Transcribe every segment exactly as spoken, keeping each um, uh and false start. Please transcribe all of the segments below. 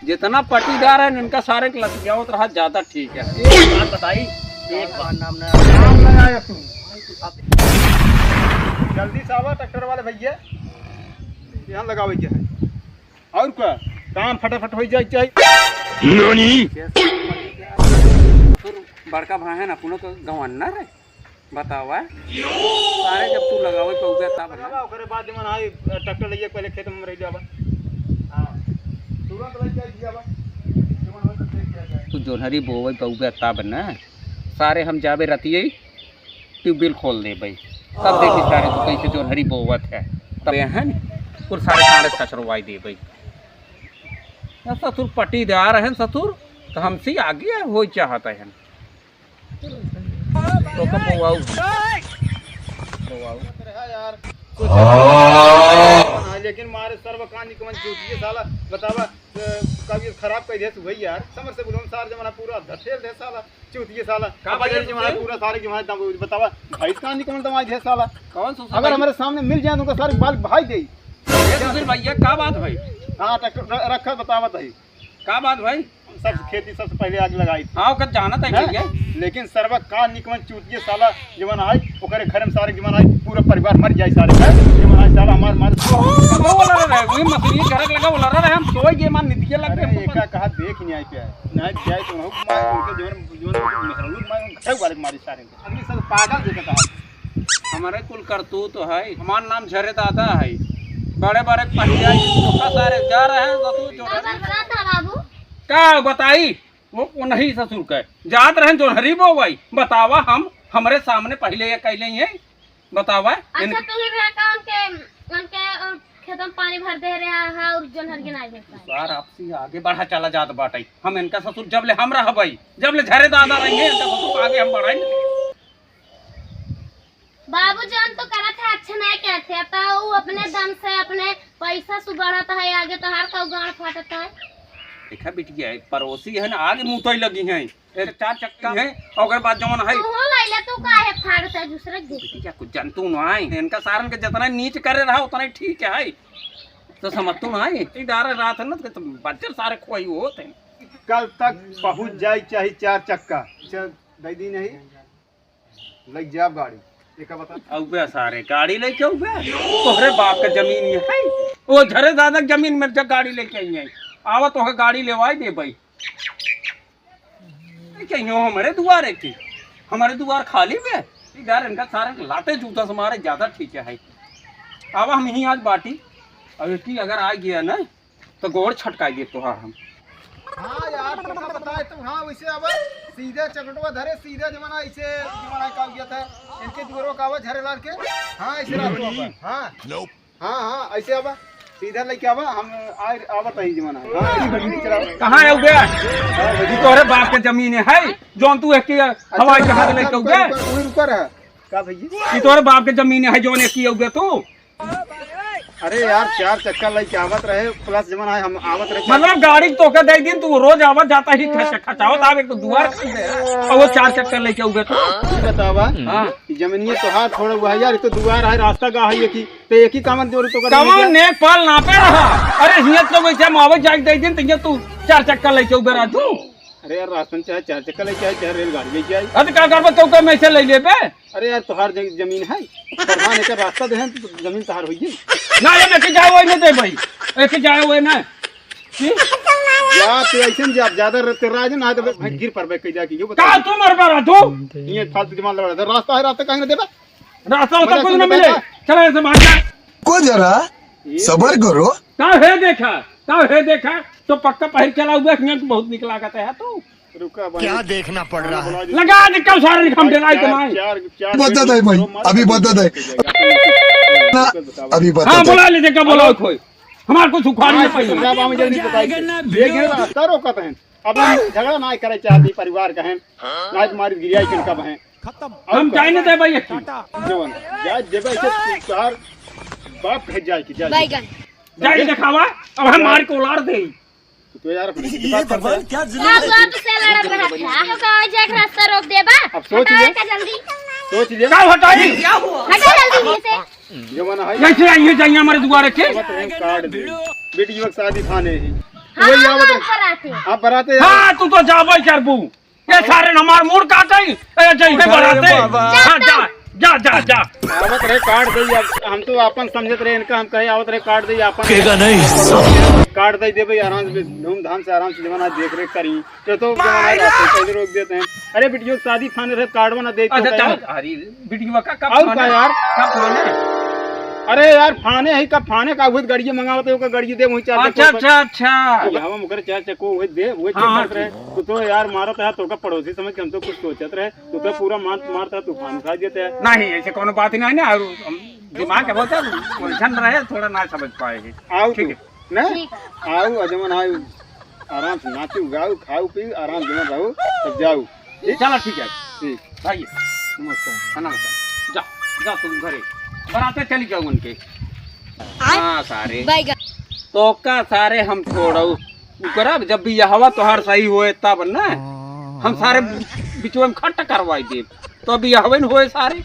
जितना पटीदार है, इनका सारे के लतियावत रहा, ज्यादा ठीक है। एक बात बताई, एक बात। नाम ना। नाम लगाया तू। जल्दी से आवा ट्रैक्टर वाले भैया, यहाँ लगावे के है। और का काम फटाफट हो जाए चाहिए। नानी? बड़का भाई है ना, अपनो तो गवर्नर है। बतावा। सारे जब तू लगावे पे उबे तब ना। ओकरे बाद जमन आई, ट्रैक्टर लइए पहले खेत में रह जावा। हाँ। तुरंत लग जाए जावा। जमन हो तो देख लिया जाए। तू जोन्हरी बोवे पे उबे तब ना। सारे हम जाबे रतिये ट्यूबवेल खोल देबे। तब देखी सारे तू कैसे जोन्हरी बोवत है। तब एहन कुल सारे सारे कचरवाई देबे। ना ससुर पटीदार है ससुर, तो हमसे आगे हो चाहत है। तो कब बोआऊ? बोआऊ। हाँ, लेकिन मारे सर्व कान निकमन चूतिए साला, बतावा, अ, कब ये खराब कर दे तू भाई यार, समझ से बोलो, सार जमाना पूरा धसेल दे साला, चूतिए साला, का अब भाई ये जमाना तू? पूरा सारे जमाना दम, बतावा, भाई कान निकमन दमाई दे साला। कौन सा अगर भाई? हमारे सामने मिल जाए तो उनका सारे बाल भाई दे। ए सुशील भैया, का बात भाई? हाँ, तो र-, रखा, बतावा भाई। का बात भाई? हम सब खेती सबसे पहले आग लगाई थी। हाँ, ओकर जानत है हैं? भैया। लेकिन सरवा का निकमन चूतिए साला जवन आए, ओकरे घर में सारे जवन आए, पूरा परिवार मर जाए सारे का। जवन आए साला हमार मार। वो वाला रहे, वही मशीन के घर लगा वाला रहे, हम सोए गए मान नितिया लग अरे, गए। एका कहा देख नहीं आई प्यार। नहीं जाए तो हो मार उनके जवन, जवन मेहरारू मार, उनके वाले मारी सारे। अगली साल पागल देखे कहा। हमारे कुल करतूत है। हमार नाम झरे दादा है। बड़े बड़े पहिया, ई धोखा सारे जा रहे हैं, ससुर जो का बरसात है बाबू? का बताई? वो, वो नहीं ससुर के। जात रहे जोन्हरी बोवाई। बतावा हम, हमरे सामने पहले ये कहले ही हैं। बतावा। अच्छा, इन- तू ही भैया का उनके, उनके, अ, खेतों में पानी भर दे रहा है और जोन्हर के नहीं भेजता है। बार आपसी आगे बढ़ा चला जात बाटे। हम इनका ससुर जब ले हम रहबई, जब ले झरे दादा रही हैं, इनका ससुर आगे हम बढ़ाई नहीं। बाबू जौन तो करत है, अच्छा नहीं कहते, तो ऊ अपने दम से, अपने पैसा से बढ़त है, आगे तोहार का गांड फाटत है। देखा बिटिया, पड़ोसी है ना, आगे मुतई लगी हैं, एक चार चक्का है, ओकर बाद जौन है। तू हो लैले, तू काहे फाड़त है दूसरे के? बिटिया कुछ जानतू ना है, इनका सारन के जितना नीच करे रहा उतना ही ठीक है, तो समझतू ना है। इधर रात है ना, तो बच्चे सारे खोई होते हैं। कल तक पहुँच जाए चाहे चार चक्का, चल, दे दी नहीं। लग जाब गाड़ी। एका बता। अउबे सारे, गाड़ी लेके अउबे? तोहरे बाप के जमीन में है? ओ झरे दादा के जमीन में जब गाड़ी लेके आई है। आवा तोहे गाड़ी लेवाई देबई। कहियो हमरे दुआरे की, हमरे दुआर खाली बे? इधर इनका सारे लाते जूता से मारे ज्यादा ठीक है। आवा हम यहीं आज बाटी। अब एक ही अगर आ गया ना, तो गोड़ छटकाई दे तोहार हम। हाँ यार, तोका बताए तो, हाँ, वैसे अब सीधे चकटवा धरे, सीधे जमाना ऐसे जमाना का गया था, इनके दुआरों का आवाज झरे लाल के। हाँ, ऐसे रात को अब, हाँ। हाँ, हाँ, ऐसे अब सीधा लेके आवा, हम आए, आवत है जमाना। हाँ, ऐसे गाड़ी चलाओ। कहाँ है उबे? हाँ, भाई। ये तोहरे बाप के जमीन है, जौन तू एक के हवाई अच्छा, जहाज अच्छा, लेके रुका, उबे? रुका, रुका, रुका रहा। का भैया? ये तोहरे बाप के जमीन है, जौन एक के उबे तू? अरे यार, चार चक्का लेके आवत रहे, plus जवन है, हम आवत रहे। मतलब गाड़ी तोके दे दिन, तू रोज आवत जाता ही खच-, खचावत आवे, एक तो दुआर खच दे, और वो चार चक्का लेके उबे तो। ई बतावा, हाँ। ई जमीनिया तोहार थोड़ा हुआ है यार, ई तो दुआर है, रास्ता का है, एक ही, तो एक ही कामन जोर तो कर कवन दिया। नेक पाल नापे रहा। अरे हियत तो वैसे हम आवत जाके दे दिन, तो ये तू चार चक्का लेके उबे रहा तू। अरे यार, रास्ता में चाहे चार चक्का लेके आए, चाहे रेलगाड़ी लेके आए। अरे का करबा, तू का में से ले लेबे? अरे यार, तोहार ज-, जमीन है, प्रधान एकर रास्ता दे हैं, तो जमीन तोहार होई। ना, ये लेके जाओ, वही में दे भाई, लेके जाओ, वही में। की? जा, तू ऐसे न जा, ज्यादा र-, ते राज ना, तो भाई गिर पड़बे, कहीं जाके, यो बता। का तू मर पड़ा, तू? ये फालतू दिमाग लड़ा, रास्ता है, रास्ता कहीं ना देबे। रास्ता होता मजा कुछ सुन ना के मिले। बैठा। चला, ऐसे भाग जा। को जरा ये सबर करो। का है देखा, का है देखा, तो पक्का पहिर के लाऊ बे, हियां बहुत निक लागत है तू। रुका भाई। क्या देखना पड़ रहा है? लगा दे कब सारे हम डराई चार, तुम्हारे। चार, चार बता दे भाई, अभी बता दे। ना, अभी बता हाँ, दे। बोला ले, देखा, बोला कोई। हमारे कुछ उखाड़ हाँ, नहीं पाई। जल्दी बताइए। देख, रास्ता रोकत हैं। अब हम झगड़ा ना करे चाहती परिवार का है। ना तुम्हारी गिरिया किनका बहन। खत्म। हम जाए ना दे भाई, एक टाटा। जवन, जा, जेबे से चार बाप भेज जाए कि जाए। बैगन। जाए दिखावा, अब हम मार के उलाड़ दे। तो यार, अपनी ये बात भगवान करते हैं। क्या जुल्म है? आप से लड़त रहत है। आप गाँव जाके रास्ता रोक देबा। अब सोच हटाओ लिया। इनका जल्दी। सोच लिया। का हटाई? क्या हुआ? हटा जल्दी यहाँ से। जवन है। कैसे आई है जाइए हमारे दुआरे के? मत रहे, काट दे। बेटी युवक शादी थाने ही। हाँ, वही आवत हम है। बराते। आप बराते हाँ, तू तो जाबे करबू। ये सारे हमार मूड़ काटे। ए, जइसे अरे बराते। बाबा। हाँ, जा, जा, जा, जा। आवत रहे काट दे, अब हम तो आपन समझत रहे इनका, हम कहे आवत रहे काट दे, आपन केगा नहीं। काट दे देबे आराम से, धूमधाम से, आराम से जवन है देख रेख करी। ये तो जवन है रास्ते पहले रोक देते हैं। अरे बिटियो शादी फाने रहे, कार्डवा ना दे तो अच्छा, क्या? चल, अरे बिटियो का कब और फाने? का यार? कब फाने? अरे यार फाने है, कब फाने का हुआ, गड़िया मंगावत है, ओकर गड़िया दे वहीं चार अच्छा, अच्छा, अच्छा। तो हवा मुकर चार चक्को हुए दे, हुए हाँ, चक्कर हाँ, रहे। तू तो यार मारत है, तोका पड़ोसी समझ के हम तो कुछ सोचत रहे। तू तो पूरा मार, मारता तूफान उठा देते हैं। नहीं, ऐसे कोनो बात नहीं है ना, और हम दिमाग के बहुत है, उलझन रहे, थोड़ा ना समझ पाए हैं। आओ ठीक तू, है। ना? ठीक है। आओ, अजमन आओ, आराम से नाचू, गाऊ, खाऊ, पीऊ, आराम से रहू, तब जाऊ। ठीक? चलो, ठीक है। ठीक। भाई, नमस्कार। हाँ, नमस्कार। जा, जा तुम घरे। बराते चली जाओ उनके। आय? हाँ, सारे। बैगा। तो का सारे हम छोड़ो। उकरा, जब बियाहवा तोहार सही होए तब ना। हम सारे बिचवा में खट करवाई देब। तो बियाहवे न होए सारे।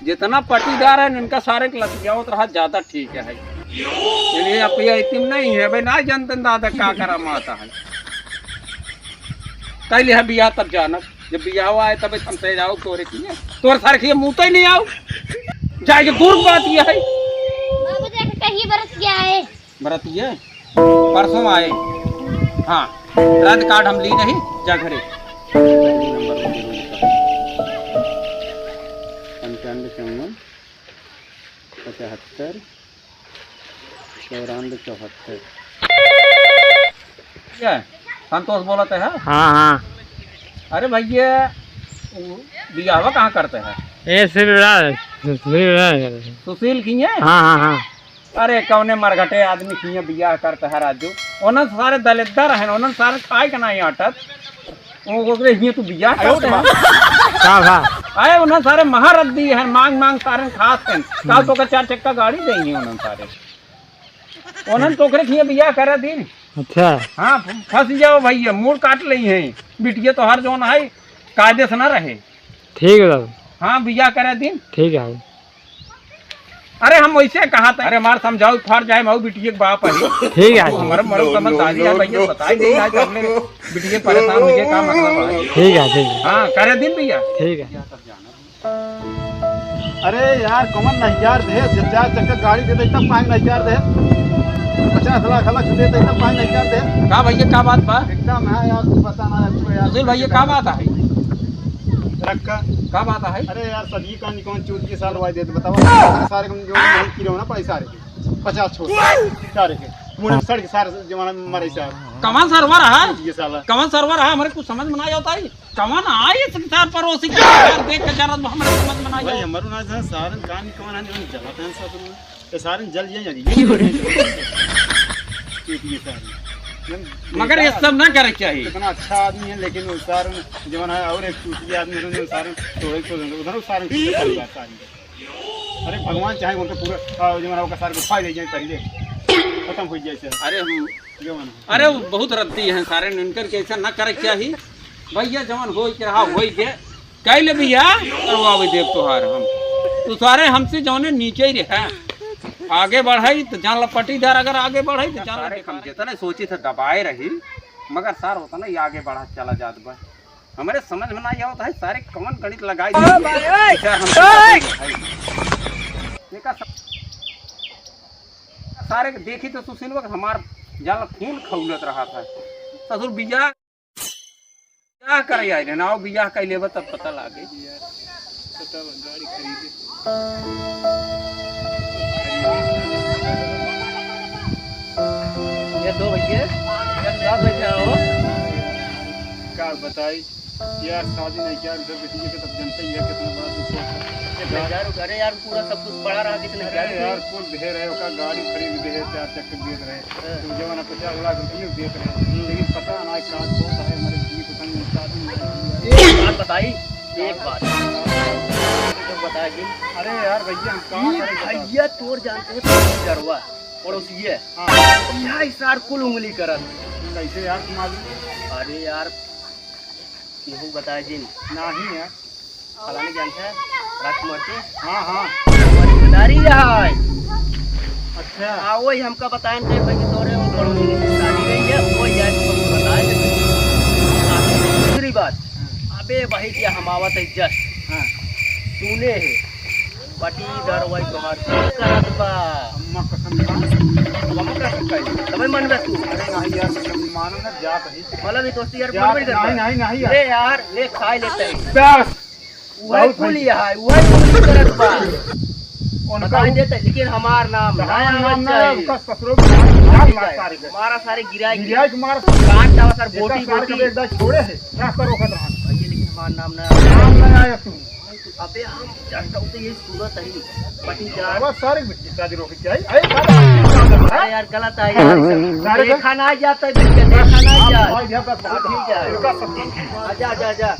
जितना पटीदार है, इनका सारे के लतियावत रहा, ज्यादा ठीक है। इन्हें अब ये इतम नहीं है, भाई, ना जानते दादा का करा माता है। कैले है बियाह तब जानब, जब बियाह आए तब हम से जाओ तोरे किए, तोरे सारे किए मुँह तो ही नहीं आओ। जाए के दूर बात ये है। बाबू देख कहीं बरस गया है। बरतिया परसों आए। हाँ, रात कार्ड हम ली नहीं, जा घरे। पंचानवे चौवन पचहत्तर चौरानवे चौहत्तर। क्या? संतोष बोलत है? हाँ, हाँ। अरे भैया, वो बियाहवा कहाँ करते हैं? ए, सुशील राय, सुशील राय। सुशील की है? हाँ, हाँ, हाँ। अरे, कौने मरघटे आदमी किए बियाह करत है राजू? उन्हन सारे दलिद्दर हैं, उन्हन सारे खाए के नहीं आटत। वो, ओकरे हिये तू बियाह करत है। का भा? अरे, उन्हन सारे महारद्दी हैं, मांग मांग सारे खात हैं। का तो का चार चक्का गाड़ी देंगे उन्हन सारे। उन्हन तो ओकरे हिये बियाह करा दिन। अच्छा। हाँ, फंस जाओ भैया, मूड़ काट लेई हैं। बिटिया तोहार जौन है, कायदे से ना रहे। ठीक है दादा। हाँ, बियाह करे दिन। ठीक है। अरे हम वैसे कहा था, अरे हमार समझाऊ फार जाए, मऊ बिटिया के बाप है। ठीक है। तू हमारे मरद समझदारी है भैया, बताई दे आज अपने बिटिया परेशान हो गए, का मतलब है? ठीक है, ठीक है। हाँ, करे दिन भैया। ठीक है। अरे यार, कौन नहीं यार दे, जब चार चक्का गाड़ी दे दे, तब पाँच नहीं यार दे, पचास लाख अलग से दे दे, तब पाँच नहीं यार दे। का भैया, का बात बा? एकदम है यार, तू बता ना यार, तू यार। सुशील भैया, का बात है? रख का। का बात है? अरे यार, सभी का निकौन चूत के साल वाई देत, बताओ। सारे को जो नहीं किलो ना पड़े सारे के। पचास छोड़। सारे के। मुड़े सड़ के सारे जमाना में मरे सारे। कमान सरवर है? ये साला। कमान सरवर है, हमारे कुछ समझ में ना आता है। कमान आए इस सार पड़ोसी के यार देख के जरा हमारे समझ में ना भाई, आए। हमारे ना सारे कहानी कमान है, जलाते हैं सारे। ये सारे जल जाए यार, ये चूतिए सारे। मगर ये सब ना करे चाहिए। इतना अच्छा आदमी है, लेकिन वो सारे जमाना है, और एक चूतिए आदमी है, उन्होंने सारे तोड़े को उधर सारे सारे। अरे भगवान चाहे उनके पूरा, आ, जमाना होगा सारे को फाड़ ले जाए पहले, खत्म हो जाए सर। अरे हम जमाना। अरे वो बहुत रद्दी हैं सारे, इनकर के ऐसा ना करे चाहिए। भैया जवन होई के रहा, होई के। कह ले भैया, करवावे देब तोहार हम। तू सारे हमसे जौने नीचे ही रहे। आगे बढ़ाई तो जान ला पटीदार, अगर आगे बढ़ाई तो जान ला सारे हम जितना सोची थे दबाए रही, मगर सार उतना ही आगे बढ़ा चला जात बा। हमारे समझ में ना आवत है सारे कौन गणित लगाई दी। सारे के देखी तो सुशीलवा के हमार जान ला खून खौलत रहा था। ससुर बिया बियाह करे आए रहे ना, आओ बियाह कर लेबे तब पता लागे। बियाह, पता बा, गाड़ी खरीदे। ये दो भैया, ये साथ बैठे हो। का बताई यार, शादी नहीं किया, घर बेटी के तब जनते ही है कितना बड़ा दुख होता है। ये बेचारू, अरे यार, पूरा सब कुछ पड़ा रहा, कितने अरे यार, कुल ढेर है, ओका गाड़ी खरीद दे है, चार चक्कर दे रहे। तू जवन पचास लाख रुपये देत रहे, लेकिन पता ना का होता है, हमारे जिंदगी को तंग पहुंचा दी। एक बात बताई, एक बात। तो बताया कि अरे यार भैया, हम काम ई करें बताओ। भैया तोर जानते हैं, पड़ोसी है। हाँ। यह सार कुल उंगली करत। कैसे यार, तुम आदमी? अरे यार, केहू बताए जिन। नाही है। फलाने जानते हैं? राजकुमार के? हाँ, हाँ। हमारी रिश्तेदारी है। अच्छा। हाँ, वही हमका बताए थे भाई कि तोरे वो पड़ोसी की शादी रही है। वही क्या हम आवत है just। हाँ। सुने है। पटीदार वही तोहार का करत बा। अम्मा कसम खा। अब हम का सकते हैं? तबे मन रख तू। अरे नहीं यार, कसम मानो ना, जात है। मतलब ये दोस्ती यार, जात, गड़बड़ कर नहीं, बा। नहीं, नहीं यार। ले यार, ले खाए लेते हैं। बस। वही बहुत कुल है। ये है, वही कुल करत बा। उनका बताई वो देते, लेकिन हमार नाम ना हमार आवे नाम ना चाहिए। उनका ससुरो की जान मार सारे के। हमारा सारे गिराई के। गिराई के मार। काट डावा सर, एका बोटी, सार के बोटी। एक दाई छोड़े है, क्या करो खतरा। भैया, लेकिन हमार नाम ना नाम ना आया तू। अबे हम जानता हूँ तो ये सूरत है, पटीदार। अब सारे की शादी रोक के आई। अरे, सारे अरे यार, गलत है यार। सारे देखा ना जाता है, देखा ना जाता। भाई, यहाँ पर बहुत ठीक है। इनका सब आजा, आजा, आजा।